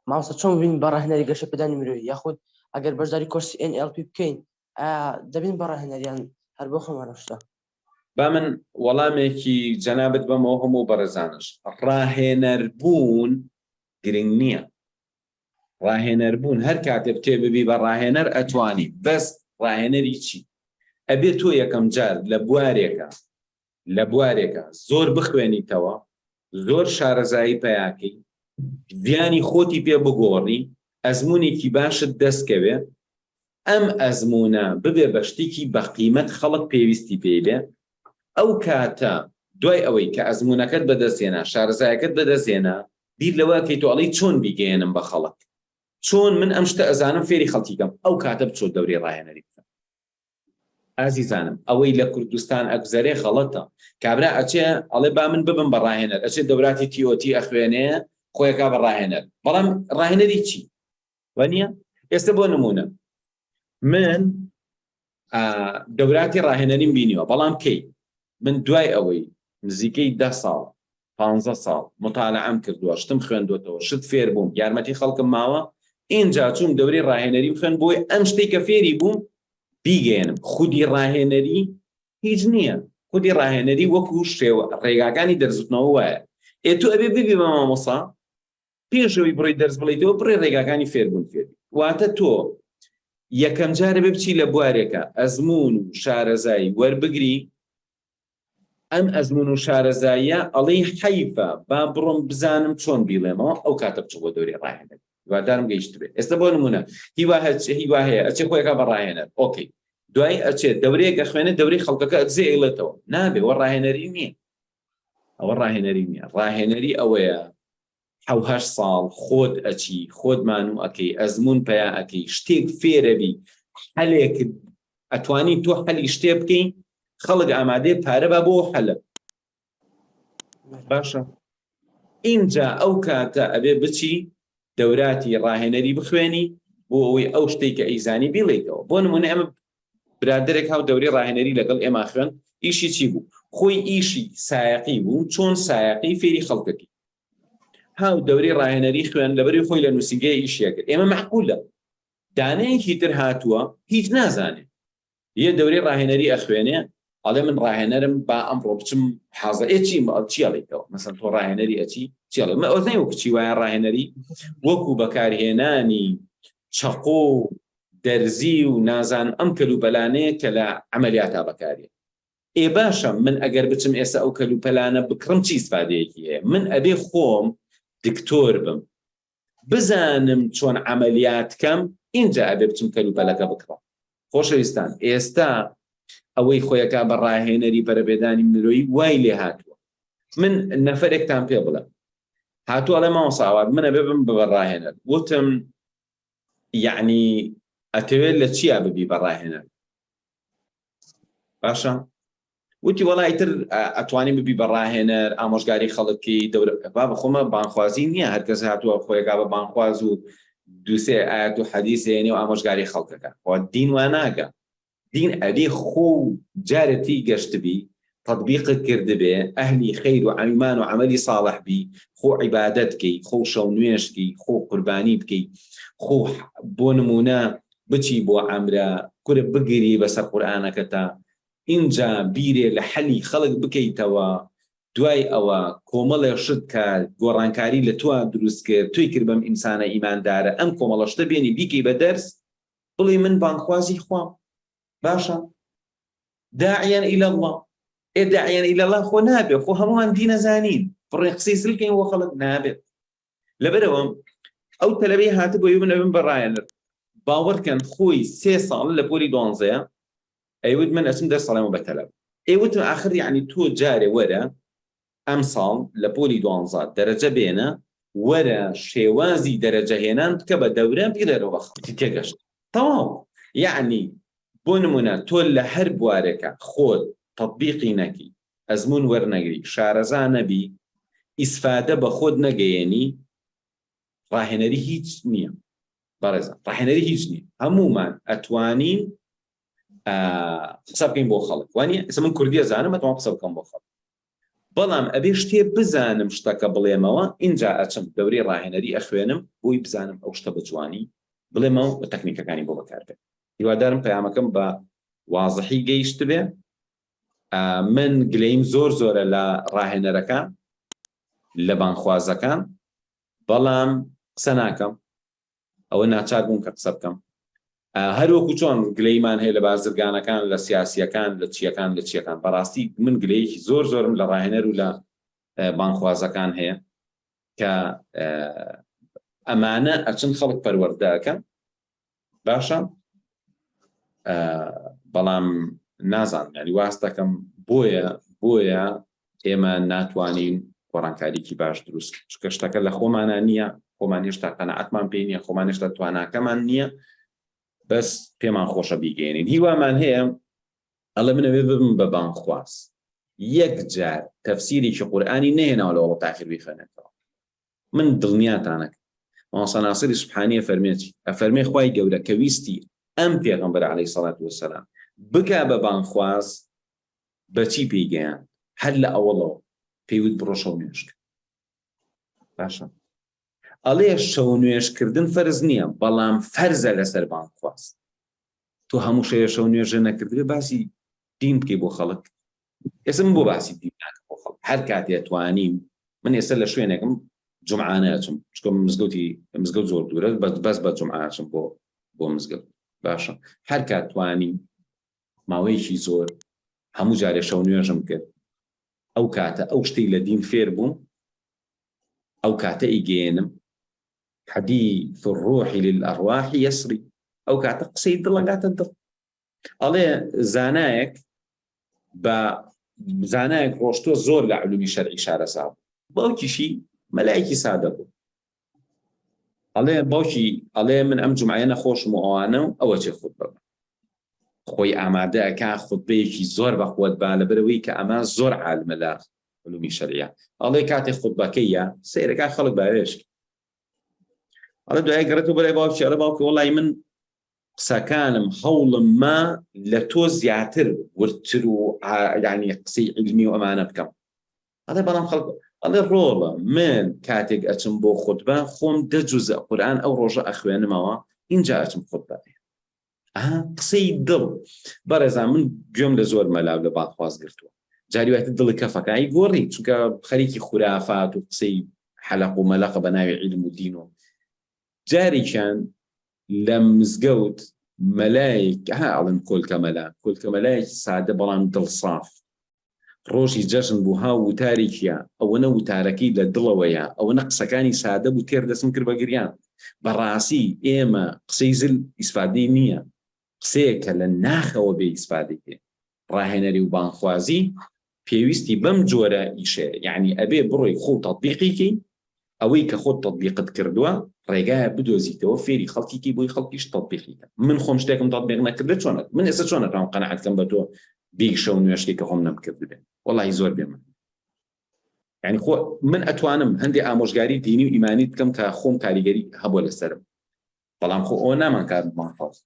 مامۆستا چۆن ببین بە ڕاهێنەری گەشەپێدانی مرۆیی یاخود ئەگەر بەشداری کۆرسی NLP بکەین ئایا دەبین بە ڕاهێنەر یان هەر بۆ خۆمان ئەو شتە؟ با من وەڵامێکی جەنابت بەمەوە هەموو بەڕێزانش ڕاهێنەر بوون گرنگ نییە ڕاهێنەر بوون هەر کاتێ بتێ ببی بە ڕاهێنەر ئەتوانی بەس ڕاهێنەری چی ئەبێ تۆ یەکەم جار لە بوارێکە لە بوارێکا زۆر بخوێنیتەوە، زۆر شارەزایی پەیاکەی، ژیانی خۆتی پێ بگۆڕی، ئەزموونێکی باشت دەست کەوێ، ئەم ئەزموونە ببێ بە شتێکی بە قیمەت خەڵک پێویستی پێی بێ، ئەو کاتە دوای ئەوەی کە ئەزموونەکەت بەدەست هێنا، شارەزایەکەت بەدەست هێنا، بیر لەوە ئەکەیتەوە ئەڵێی چۆن بیگەیەنم بە خەڵک، چۆن من ئەم شتە ئەزانم فێری خەڵکی کەم، ئەو کاتە بچۆ دەورەی ڕاهێنەری بکە. ئازیزانم ئەوەی لە کوردستان ئەگوزەرێ غەڵەتە کابرا ئەچێ ئەڵێ با من ببم بە ڕاهێنەر ئەچێ دەوراتی TOT ئەخوێنێ خۆیەکا بە ڕاهێنەر بەڵام ڕاهێنەری چی وانە ئێستا بۆ نمونە من دەوراتی ڕاهێنەریم بینیوە بەڵام کەی من دوای ئەوەی نزیکەی ده ساڵ پانزە ساڵ متالعەم کردووە شتم خوێندوەتەوە شت فێر بووم یارمەتی خەڵکم ماوە ئینجا چووم دەورەی ڕاهێنەریم خوێند بۆی ئەم شتەی کە فێری بووم بیگەیەنم خودی ڕاهێنەری هیچ نییە خودی ڕاهێنەری وەکو شێوە ڕێگاکانی دەرزوتنەوە وایە ئێ تۆ ئەبێ ببی بە مامۆسا پێشەوەی بڕی دەرس بڵیتەوە بڕێ ڕێگاکانی فێربوون فێربی واتە تۆ یەکەم جارە بێ بچی لە بوارێکە ئەزمون و شارەزایی وەربگری ئەم ئەزموون و شارەزاییە ئەڵێی حەیفە با بڕۆم بزانم چۆن بیڵێمەوە ئەو کاتە بچۆ بۆ دەورەی ڕاهێنەر هیوادارم گەیشتبێ ئێستا بۆ نمونە هیوا هیوا هەیە ئەچێ خۆیەکە بە ڕاهێنەر okay دوای ئەچێت دەورەیەک ئەخوێنێ دەورەی خەڵکەکە ئەدزێ ئەیڵێتەوە نابێ وە ڕاهێنەری نییە ئەوە ڕاهێنەری نییە ڕاهێنەری ئەوەیە حەوهەشت ساڵ خۆت ئەچی خۆت مانوو ئەکەی ئەزموون پەیا ئەکەی شتێک فێرەبی حەلێک ئەتوانی تۆ حەلی شتێ بکەی خەڵک ئامادەیە پارە با بۆ حەلە باشە ئینجا ئەو کاتە ئەبێ بچی دەوراتی ڕاهێنەری بخوێنی بۆ ئەوەی ئەو شتێک کە ئەیزانی بیڵێیتەوە بۆ نمونە ئەمە برادێک هاو دەوری ڕاهێنەری لەگەڵ ئێمە خوێن ئیشی چی بوو خۆی ئیشی سایەقی بوو چۆن سایەقی فێری خەڵکەکەی هاو دەورەی ڕاهێنەری خوێن لەبەری خۆی لە نووسینگەی ئیشیە کرد ئێمە مەعقولە دانەیەکی تر هاتووە هیچ نازانێ یە دەورەی ڕاهێنەری ئەخوێنێ ئەڵێ من ڕاهێنەرم با ئەمڕۆ بچم حازە ئێ چی چی ئەڵێیتەوە مەسەن تۆ ڕاهێنەری ئەچی چی ئەڵێ من ئەوزای وەکو چی وایە ڕاهێنەری وەکو بەکارهێنانی چەقۆ و دەرزی و نازان ئەم کەلوپەلانەیە کە لە عەمەلیاتا بەکارێ ئێ باشە من ئەگەر بچم ئێستا ئەو کەلوپەلانە بکڕم چی ئیسفادەیەکی هەیە من ئەبێ خۆم دکتۆر بم بزانم چۆن عەمەلیات کەم ئینجا ئەبێ بچم کەلوپەلەکە بکڕم خۆشەویستان ئێستا ئەوەی خۆیەکا بە ڕاهێنەری پەرەپێدانی مرۆیی وای لێ هاتووە من نەفرێکتان پێ بڵێم هاتوو ئەڵێ مامۆستا ئاوات من ئەبێ بم بە ڕاهێنەر وتم یعنی ئەتەوێت لە چیا ببی بە ڕاهێنەر باشە وتی وەڵا ئیتر ئەتوانی ببی بە ڕاهێنەر ئامۆژگاری خەڵکی دەورە با بەخۆمە بانخوازی نییە هەرکەس هاتووە خۆیەکا بە بانخواز و دووسێ ئاەت و حەدیث هێنێ و ئامۆژگاری خەڵکەکە خۆ دین وا ناگە دین ئەبێ خۆ و جارەتی گەشتبی تطبیقت کردبێ ئەهلی خەیر و ئەیمان و عەمەلی صاڵح بی خۆ عیبادەت کەی خۆ شەو نوێژ کەی خۆ قوربانی بکەی خۆ بۆ نمونە بچی بۆ عەمرە کورە بگری بەسەر قورئانەکەتا ئینجا بیرێ لە حەلی خەڵک بکەیتەوە دوای ئەوە کۆمەڵێ شت کە گۆڕانکاری لە تۆ دروست کرد تۆی کرد بەم ئینسانە ئیماندارە ئەم کۆمەڵە شتە بێنی بیکەی بە دەرس بڵێی من بانگخوازی خوام باشە داعیان الى الله ئێ داعیان الى الله خۆ نابێ خۆ هەمووان دینەزانین بڕێ قسەی زلکەین بۆ خەڵک نابێت لەبەرەوە ئەو تەلەبەی هاتبووی من ئەبم بە ڕایەنەر باوەڕکەن خۆی سێ ساڵ لە پۆلی دوانزەیە ئەیوت من ئەچم دەرس ئەڵێمەوە بە تەلەب ئێ وتم ئاخر یعنی تۆ جارێ وەرە ئەم ساڵ لە پۆلی دوانزە دەرەجە بێنە وەرە شێوازی دەرەجە هێنان بکە بە دەورە بیڵێرەوە بە خەڵکی تێگەشت تەواو یعنی بۆ نمونە تۆ لە هەر بوارێکە خۆت تەطبیقی نەکی ئەزموون وەرنەگری، شارەزا نەبی، ئیسفادە بە خۆت نەگەیەنی، ڕاهێنەری هیچ نییە بەڕێزان، ڕاهێنەری هیچ نییە. هەموومان ئەتوانین قسە بکەین بۆ خەڵک، وانیە؟ ئێستا من کوردی ئەزانم ئەتوانم قسە بکەم بۆ خەڵک. بەڵام ئەبێ شتێ بزانم شتەکە بڵێمەوە ئینجا ئەچم دەورەی ڕاهێنەری ئەخوێنم بۆی بزانم ئەو شتە بە جوانی بڵێمەوە و تەکنیکەکانی بۆ بەکاربێنم. هیوادارم پەیامەکەم بە وازحی گەیشتبێ. من گلەیم زۆر زۆرە لە ڕاهێنەرەکان لە بانگخوازەکان بەڵام قسە ناکەم ئەوە ناچار بووم کە قسە بکەم هەر وەکو چۆن گلەیمان هەیە لە بازرگانەکان لە سیاسیەکان لە چیەکان لە چیەکان بەڕاستی من گلەیەکی زۆر زۆرم لە ڕاهێنەر و لە بانخوازەکان هەیە کە ئەمانە ئەچن خەڵک پەروەردەکەن باشە بەڵام نازانم ینی واست دەکەم بۆیە بۆیە ئێمە ناتوانین گۆڕانکاریکی باش دروست چکە شتەکە لە خۆمانە نییە خۆمان هێشتا قەنەعەتمان پێ نییە خۆمان هێشتا تواناکەمان نییە بەس پێمان خۆشە بیگەێنین هیوامان هەیە ئەڵێ منەوێ ببم بە بانخواز یەک جار تەفسیرێکی قورئانی نەهێناوە لە وەڵە تاخیر بیخوێنێتەوە من دڵنیاتانەکەم مامۆستا ناسری سوبحانی ئەفەرمێ چی؟ ئەفەرمێ خوای گەورە کە ویستی ئەم پێغەمبەرە عەلەیهی سەڵات وەسەلام بکا بە بانگخواز بەچی پێی گەیاند؟ هەر لە ئەوەڵەوە پێی وت بڕۆ شەو نوێژ کە. باشە ئەڵێ شەو نوێژکردن فەرز نییە بەڵام فەرزە لەسەر بانگخواز. تۆ هەموو شەوێ شەو نوێژە نەکردبێ باسی دین بکەی بۆ خەڵک ئێستا من بۆ باسی دین ناکەم بۆ خەڵک هەر کاتێ توانیم من ئێستا لە شوێنێکم جمعانە ئەچم چکە مزگەوتی مزگەوت زۆر دوورە بەس بەس بە جمعە ئەچم بۆ بۆ مزگەوت باشە هەر کات توانیم ماوەیەکی زۆر هەموو جارێ شەو نوێژم کرد ئەو کاتە ئەو شتەی لە دین فێر بووم ئەو کاتە ئیگەیەنم حدیث الروح للأرواح يسري ئەو کاتە قسەی دڵەگاتە دڵ ئەڵێ زانایەک بە زانایەک ڕۆشتووە زۆر لە علومی شەرعی شارەزا بوو باوکیشی مەلایەکی سادە بوو ئەڵێ باوکی ئەڵێ من ئەم جمعەیە نەخۆشم و ئەوانە و ئەوە چێ خودبە خۆی ئامادە ئەکا خودبەیەکی زۆر بەقوەت با لەبەرەوەی کە ئەمە زۆر عالمە لە علومی شەرعە ئەڵێ کاتێ خودبەکەیە سەیرەکە خەڵک باوێشک ئەڵێ دوای گەڕێتەوە بەلای باوکی ئەڵێ باوکی وەڵی من قسەکانم هەوڵم ما لە تۆ زیاتر وردتر و یعنی قسەی علمی و ئەمانە بکەم ئەڵێ بەڵام خەڵک ئەڵێ ڕۆڵە من کاتێک ئەچم بۆ خودبە خۆم دە جوزە قورئان ئەو ڕۆژە ئەخوێنمەوە اینجا ئەچم خودبە قسەی دڵ بەڕێزان من گوێم لە زۆر مەلاو لە بانخواز گرتووە جاری وایتە دڵی کەفەکانی گۆڕی چونکە خەریکی خورافات و قسەی حەلق و مەلەقە بە ناوی عیلم و دین و جارێکیان لە مزگەوت مەلایەک ها ئەڵێن کۆلکە مەلا کۆلکە مەلایەکی سادە بەڵام دڵساف ڕۆژی جەژن بوو ها وتارێکیە ئەوەنە وتارەکەی لە دڵەوەیە ئەوەنە قسەکانی سادە بوو تێر دەستم کرد بە گریان بەڕاستی ئێمە قسەی زل ئیسفادەی نییە قسەیە کە لە ناخەوە بێ ئیسفادەی پێ ڕاهێنەری و بانگخوازی پێویستی بەم جۆرە ئیشەیە یعنی ئەبێ بڕۆی خۆ تەطبیقی کەی ئەوەی کە خۆت تەطبیقت کردووە ڕێگایە بدۆزیتەوە فێری خەڵکی کەی بۆی خەڵکیش تەطبیقی کە من خۆم شتێکم تەطبیق نەکردە چۆنە من ئێستا چۆن ئەتوانم قەناعەت کەم بە تۆ بێی شەو نوێژکەی کە خۆم نەمکردبێ وەڵی زۆر بێ من یعنی خۆ من ئەتوانم هەندێ ئامۆژگاری دینی و ئیمانی بکەم کە خۆم کاریگەری هەبووە لەسەرم بەڵام خۆ ئەوە نامان کات مافاز.